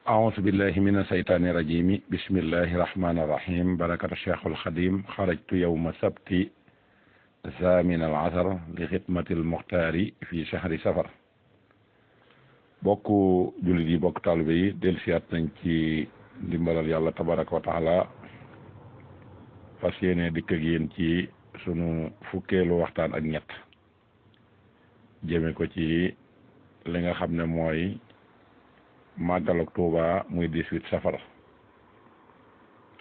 أعوذ بالله من الشيطان الرجيم بسم الله الرحمن الرحيم بركة الشيخ الخديم خرجت يوم السبت الثامن العشر لخدمة المختار في شهر سفر bokku jullit yi bokk taalibe yi dellusiwaat nañ ci ndimbalal yàlla tabaraka wa taala fas yéene dikk ak yéen ci sunu fukkeelu waxtaan ak ñett jëme ko ci li nga xam ne mooy màggal ak Tuuba muy 18 safar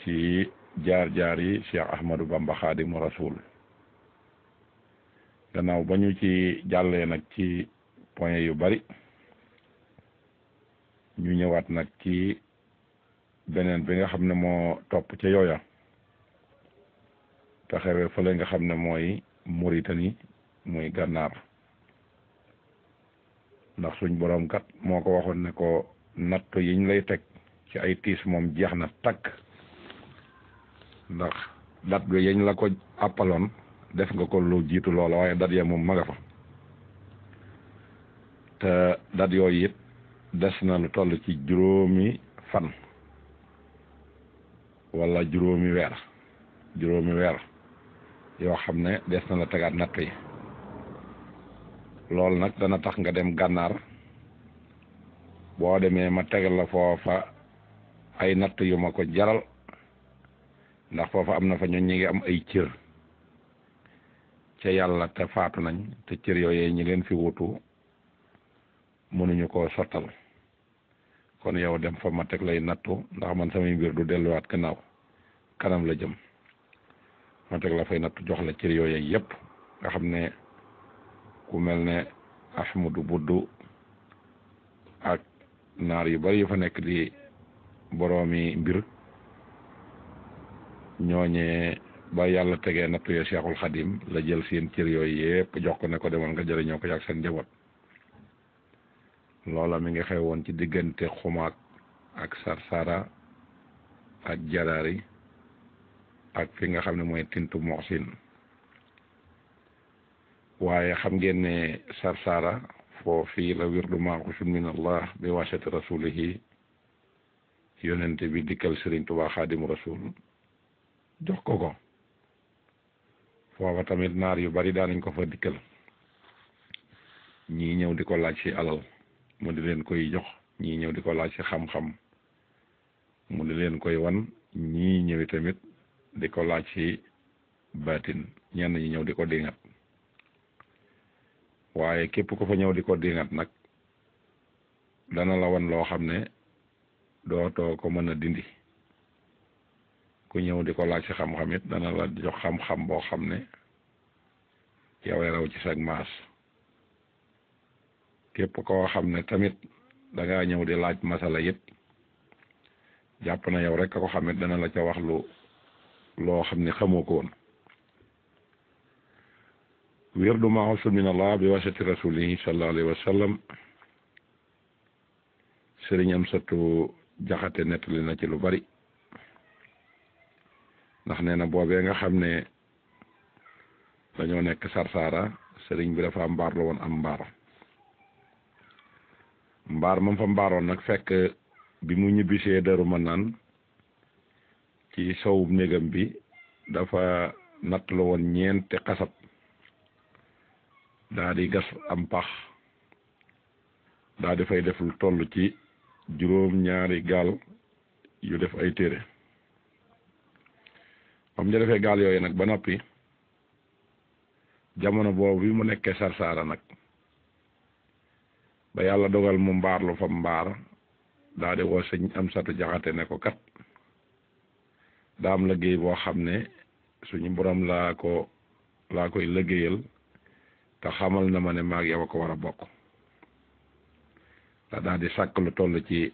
ci jaar-jaar yi Cheikh Ahmadou Bamba Xaadimu Rasuul gannaaw ba ñu ci jàllee nag ci point yu bari ñu ñëwaat nag ci beneen bi nga xam ne moo topp ca yooya te xewee fële nga xam ne mooy Mauritanie muy gànnaar ndax suñ boroom kat moo ko waxoon ne ko nattu yiñ lay teg ci ay tiis moom jeex na takk ndax dat bi yañ la ko àppaloon def nga ko lu jiitu loola waaye dat ya moom ma nga fa te dat yooyu it des na lu toll ci juróomi fan wala juróomi weer yoo xam ne des na la tegaat natt yi loolu nag dana tax nga dem gànnaar boo demee ma tegal la foofa ay natt yu ma ko jaral ndax foofa am na fa ñoo ñi ngi am ay cër ca yàlla te faatu nañ te cër yooyee ñi leen fi wutu mënuñu koo sottal kon yow dem fa ma teg lay nattu ndax man samay mbir du delluwaat gannaaw kanam la jëm ma teg la fay nattu jox la cër yooyee yépp nga xam ne ku mel ne Ahmadu Buddu ak naar yu bari yu fa nekk di boroomi mbir ñooñee ba yàlla tegee nattu ya Cheikhul Xadim la jël seen cër yooyu yépp jox ko ne ko demal nga jëriñoo ko yàgg seen njaboot loola mi ngi xew woon ci diggante xumaag ak sarsara ak jaraari ak fi nga xam ne mooy tintu moxsin waaye xam ngeen ne sarsara foofii la wirdu maaxusun min allah bi wasati rasulihi yonente bi dikkal Sëriñ Tuubaa Xaadimu Rasuul jox ko foofa tamit naar yu bari daanañ ko fa dikkal ñii ñëw di ko laaj ci alal mu di leen koy jox ñii ñëw di ko laaj ci xam-xam mu di leen koy wan ñii ñëwi tamit di ko laaj ci baatin ñenn ñi ñëw di ko dingat waaye képp ko fa ñëw di ko dingat nag dana la wan loo xam ne dootoo ko mën a dindi ku ñëw di ko laaj ci xam-xam it dana la jox xam-xam boo xam ne yow raw ci sag maas képp koo xam ne tamit da ngaa ñëw di laaj masala it jàpp na yow rek ko xam it dana la ca wax loo xam ne xamoo ko woon wirdu maaxusun min allah bi wasati rasulihi sallallahu alayhi wa sallam sëriñ Amsatu Jaxate nettali na ci lu bari ndax nee na boobee nga xam ne dañoo nekk Sarsara sëriñ bi dafa mbaar la woon am mbaar moom fa mbaaroon nag fekk bi mu ñibbisee Daaru Manaan ci sowub néegam bi dafa natt la woon ñeenti xasab daa di gas am pax daa di fay def lu toll ci juróom-ñaari gaal yu def ay téere bam ñu defee gaal yooyu nag ba noppi jamono boobu bi mu nekkee Sarsara nag ba yàlla dogal mu mbaar lu fa mbaar daa di woo sëñ Amsatu Jaxate ne ko kat daa am liggéey boo xam ne suñu borom laa koy liggéeyal te xamal na ma ne maag yow a ko war a bokk te daa di sàkk lu toll ci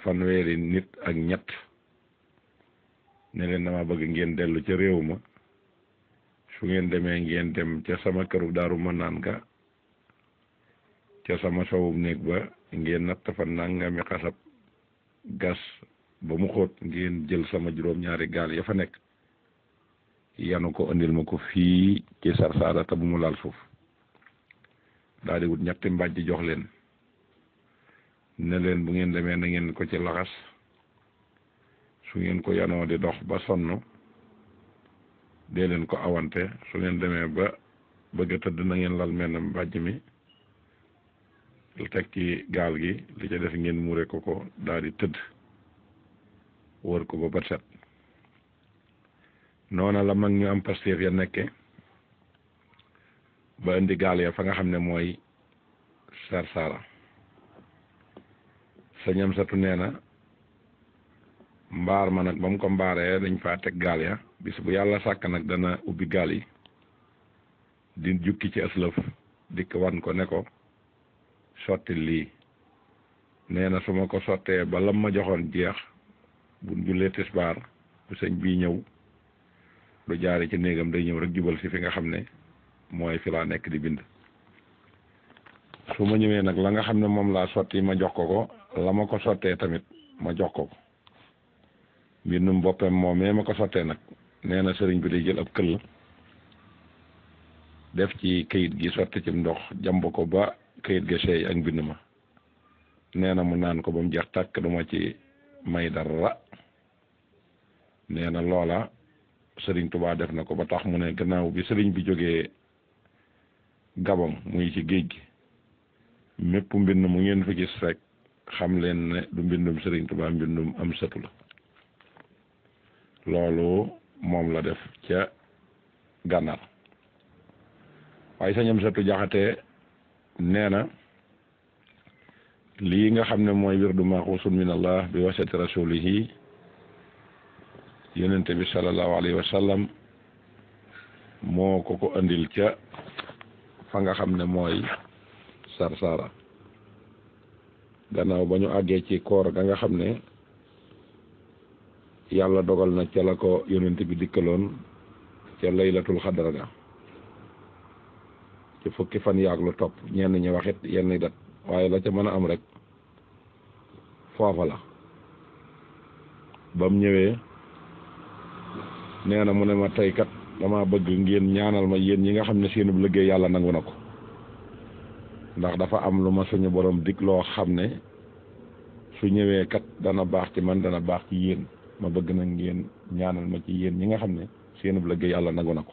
fanweeri nit ak ñett ne leen dama bëgg ngeen dellu ca réew ma su ngeen demee ngeen dem ca sama këru Daaru Manaan ga ca sama sowum néeg ba ngeen natt fa nangami xasab gas ba mu xóot ngeen jël sama juróom-ñaari gaal ya fa nekk yanu ko andil ma ko fii ci Sarsara te bu mu laal suuf daal di wut ñetti mbàjj jox leen ne leen bu ngeen demee na ngeen ko ci laxas su ngeen ko yanoo di dox ba sonn dee leen ko awante su ngeen demee ba bëgg a tëdd na ngeen lal mel mbàjj mi teg ci gaal gi li ca def ngeen muure ko daal di tëdd wër ko ba bët set noona la mag ñu am Pastef ya nekke ba indi gaal ya fa nga xam ne mooy Sarsara sëñam satu nee na mbaar ma nag ba mu ko mbaaree dañ faa teg gaal ya bis bu yàlla sàkk nag dana ubbi gaal yi di jukki ci aslëf dikk wan ko ne ko sotti lii nee na su ma ko sottee ba lam ma joxoon jeex bu jullee tisbaar bu sëñ bii ñëw du jaari ci néegam day ñëw rek jubal si fi nga xam ne mooy fi laa nekk di bind su ma ñëwee nag la nga xam ne moom laa sotti ma jox ko la ma ko sottee tamit ma jox ko mbindum boppam moom mee ma ko sottee nag nee na sëriñ bi day jël ab këll def ci kayit gi sotti ci ndox jàmb ko ba kayit ga seey ak mbind ma nee na mu naan ko ba mu jeex tàkk duma ci may dara nee na loola sëriñ Tuubaa def na ko ba tax mu ne gannaaw bi sëriñ bi jógee Gabon muy ci géej gi mépp mbind mu ngeen fi gis rek xam leen ne du mbindum sëriñ Tuubaa mbindum am sëtu la loolu moom la def ca Gànnaar waaye sañam sëtu Jaxate nee na lii nga xam ne mooy wirdu maxuusun min allah bi wasati rasulihi yonente bi sallallahu alayhi wa sallam moo ko andil ca fa nga xam ne mooy Sarsara gannaaw ba ñu àggee ci koor ga nga xam ne yàlla dogal na ca la ko yonente bi dikkaloon ca laylatul xadra ga ci fukki fan yaag lu topp ñenn ñi waxit yenn dat waaye la ca mën a am rek foofa la ba mu ñëwee nee na mu ne ma tey kat dama bëgg ngeen ñaanal ma yéen ñi nga xam ne seenub liggéey yàlla nangu na ko ndax dafa am lu ma suñu borom dig loo xam ne su ñëwee kat dana baax ci man dana baax ci yéen ma bëgg na ngeen ñaanal ma ci yéen ñi nga xam ne seenub liggéey yàlla nangu na ko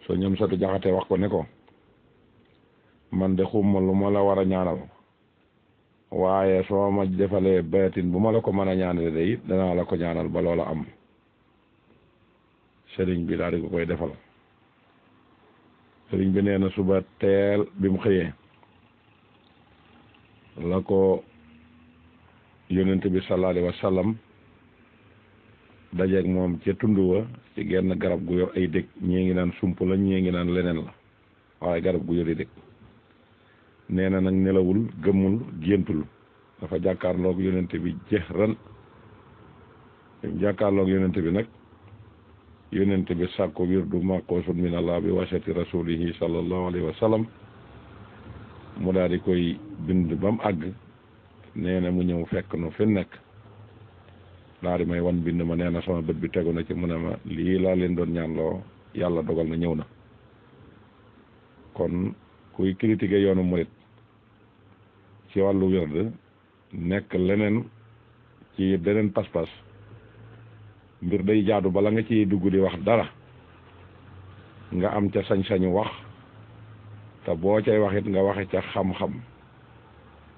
soo ñoom satu Jaxate wax ko ne ko man de xumma lu ma la war a ñaanal waaye soo ma defalee baatin bu ma la ko mën a ñaanale de it danaa la ko ñaanal ba loola am sëriñ bi daal di ko koy defal sëriñ bi nee na suba teel bi mu xëyee la ko yonent bi sallallahu alayhi wa sallam dajeeg moom ca tund wa ci genn garab gu yor ay dëkk ñii ngi naan sump la ñii ngi naan leneen la waaye garab gu yori dëkk nee na nag nelawul gëmmul géntul dafa jàkkaarloog yonent bi jeex ran jàkkaarloog yonent bi nag yonent bi sàkko wirdu maqoosun min allah bi wasati rasulihi sallallahu alayhi wa sallam mu daal di koy bind ba mu àgg nee na mu ñëw fekk nu fi nekk daal di may wan bind ma nee na sama bët bi tegu na ci mu ne ma lii laa leen doon ñaanloo yàlla dogal na ñëw na kon kuy critiquer yoonu murit ci wàllu wird nekk leneen ci beneen pas-pas mbir day jaadu bala nga ciy dugg di wax dara nga am ca sañ-sañu wax te boo cay waxit nga waxe ca xam-xam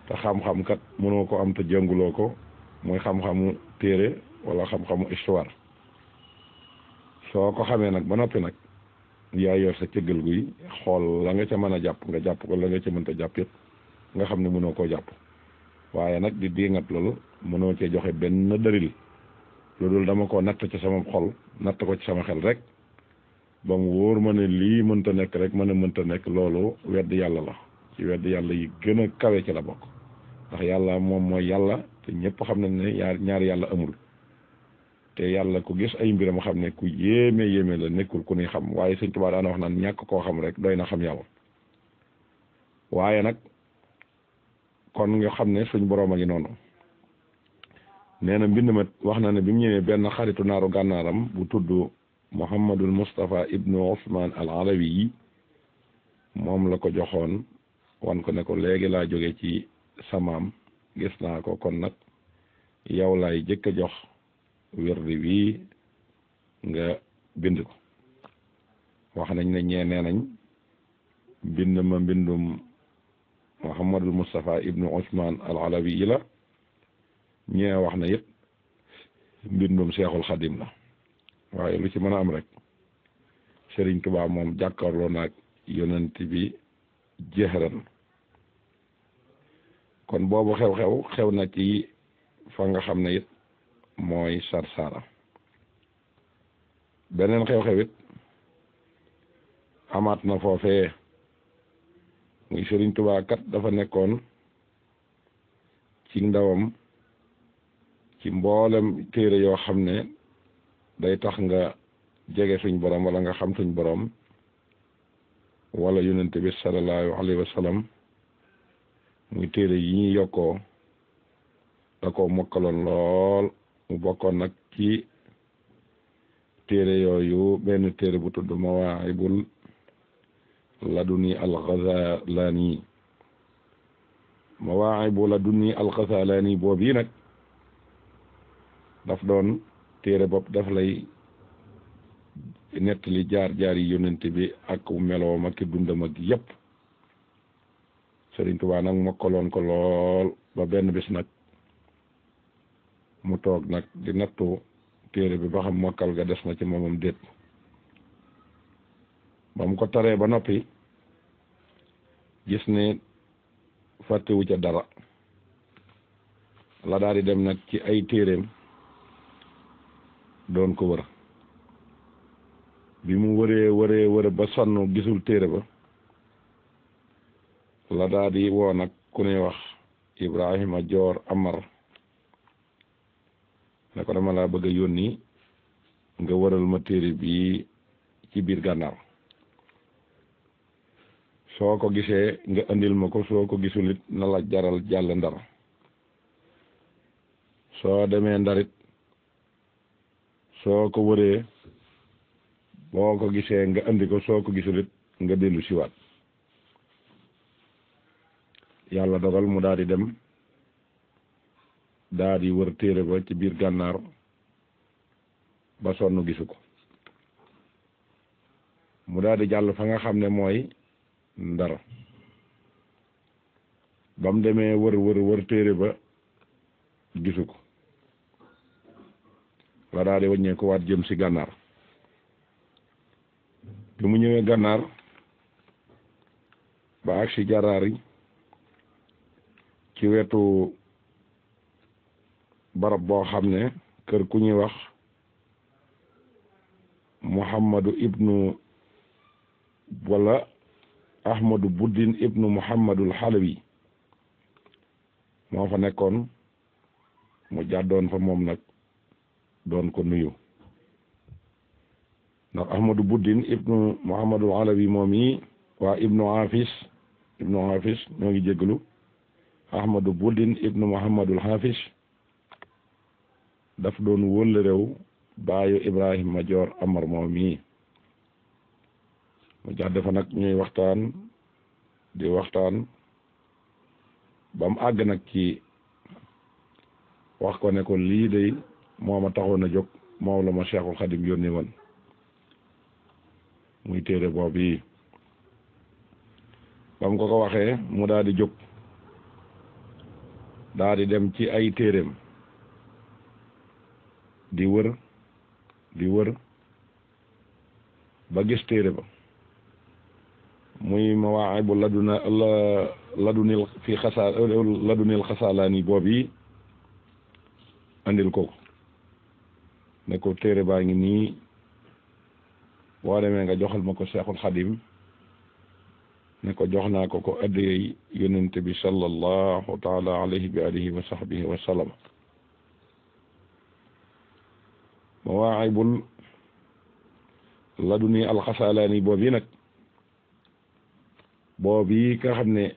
te xam-xam kat mënoo ko am te jànguloo ko mooy xam-xamu téere wala xam-xamu histoire soo ko xamee nag ba noppi nag yaa yor sa cëggal guy xool la nga ca mën a jàpp nga jàpp ko la nga ca mënta jàpp it nga xam ne mënoo koo jàpp waaye nag di diingat loolu mënoo cee joxe benn dalil lu dul dama ko natt ci sama xol natt ko ci sama xel rek ba mu wóor ma ne lii mënta nekk rek ma ne mënta nekk loolu wedd yàlla la ci wedd yàlla yi gën a kawe ci la bokk ndax yàlla moom mooy yàlla te ñëpp xam nañ ne ñaari yàlla amul te yàlla ku gis ay mbiram xam ne ku yéeme yéeme la nekkul ku ñuy xam waaye Sëñ Tuubaa daana wax naan ñàkk koo xam rek doy na xam yàlla waaye nag kon nga xam ne suñ boroom a ngi noonu nee na mbind ma wax na ne bi mu ñëwee benn xaritu naaru gànnaaram bu tudd Muhammadul Mustafa ibnu Ousmane al Alawi yi moom la ko joxoon wan ko ne ko léegi laa jóge ci sa maam gis naa ko, kon nag yow laay jëkk a jox wirdi wii nga bind ko. wax nañ ne ñee nee nañ bind ma mbindum Muhammadul Mustafa ibnu Usman al Alawi yi la, ñee wax na it mbindum Seexul Xadim la. waaye lu ci mën a am rek Sëriñ Tuubaa moom jàkkaarloo naag yonent bi jeexran. kon boobu xew na ci fa nga xam ne it mooy Sarsara. beneen xew-xew it amaat na foofee, muy Sëriñ Tuubaa kat dafa nekkoon ci ndawam ci mboolem téere yoo xam ne day tax nga jege suñ borom wala nga xam suñ borom wala yonent bi sallallahu alayhi wa sallam, muy téere yi ñuy yokkoo da ko mokkaloon lool. mu bokkoon nag ci téere yooyu benn téere bu tudd Mawaahibul Laduni al-Ghazalani. Mawaahibul Laduni al-Ghazalani boobu yi nag daf doon téere bopp daf lay nettali jaar yi yonent bi ak meloom ak dundam ak yépp. Sëriñ Tuubaa nag mokkaloon ko lool ba benn bis nag mu toog nag di nattu téere bi ba xam mokkal ga des na ci moomam déet. ba mu ko taree ba noppi gis ne fàttewu ca dara, la daal di dem nag ci ay téereem doon ko wër. bi mu wëree ba sonn gisul téere ba, la daal di woo nag ku ne wax Ibrahima Joor Amar ne ko dama laa bëgg a yónni nga wëral ma téere bi ci biir Gànnaar. soo ko gisee nga andil ma ko, soo ko gisul it na la jaral jàll Ndar. soo demee Ndarit soo ko wëree boo ko gisee nga andi ko, soo ko gisul it nga dellu siwaat. yàlla dogal mu daal di dem daal di wër téere ba ci biir Gànnaar ba sonn gisu ko. mu daal di jàll fa nga xam ne mooy Ndar. ba mu demee wër téere ba gisu ko, la daal di wàññeeku waat jëm si Gànnaar. bi mu ñëwee Gànnaar ba ak si Jaraar yi ci wetu barab boo xam ne kër ku ñuy wax Muhammadu ibnu wala Ahmadu Buddin ibnu Muhammadul Xalawi moo fa nekkoon. mu jàddoon fa moom nag doon ko nuyu, ndax Ahmadu Buddin ibnu Muhammadul Xalawi moom yi waa ibnu Hafiz ñoo ngi jégalu. Ahmadu Buddin ibnu Muhammadul Hafiz daf doon wólle réew baayu Ibrahima Joor Amar moom yi. mu jàdd fa nag ñuy waxtaan di waxtaan ba mu àgg nag ci wax ko ne ko lii day moo ma taxoon a jóg, moom la ma Cheikhul Khadim yónni woon, muy téere boobu yi. ba mu ko waxee mu daal di jóg daal di dem ci ay téereem di wër ba gis téere ba muy Mawaahibu Ladunil Xasalaani boobu yi. andil ko ne ko téere baa ngi nii, boo demee nga joxal ma ko Seexul Xadim, ne ko jox naa ko addiyey yonent bi sallallahu taala alayhi bi alihi wa sahbihi wa sallam. Mawaahibul Laduni al-Xasalaani boobu yi nag boobu yi nga xam ne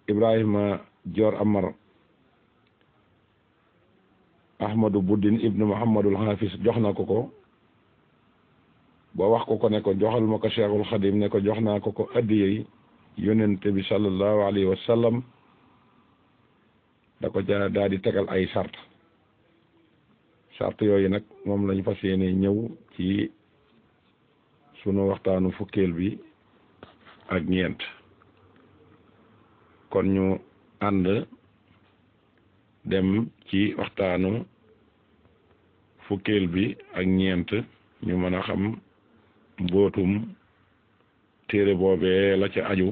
Ibrahima Joor Amar Ahmadu Buddin ibnu Muhammadul Hafiz jox na ko ba wax ko ne ko joxal ma ko Cheikhul Khadim, ne ko jox naa ko addiyey yonent bi sallallahu alayhi wa sallam, da ko ca daal di tegal ay sart yooyu nag moom lañu fas yéene ñëw ci sunu waxtaanu fukkeel bi ak ñeent kon ñu ànd dem ci waxtaanu fukkeel bi ak ñeent ñu mën a xam mbootum téere boobee la ca aju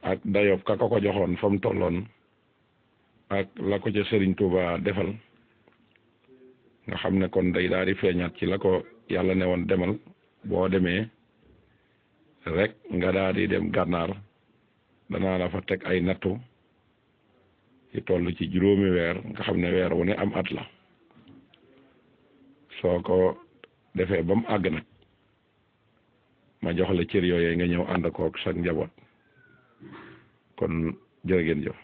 ak dayob ka ko joxoon fa mu tolloon ak la ko ca Sëriñ Tuuba defal nga xam ne kon day daal di feeñaat ci la ko yàlla ne woon demal boo demee rek nga daal di dem gànnaar danaa la fa teg ay nattu ci toll ci 5 weer nga xam ne weer wu ne am at la soo ko defee ba mu àgg nag ma jox la cër yooyee nga ñëw ànd koog sa njaboot kon jërë ngeen jëf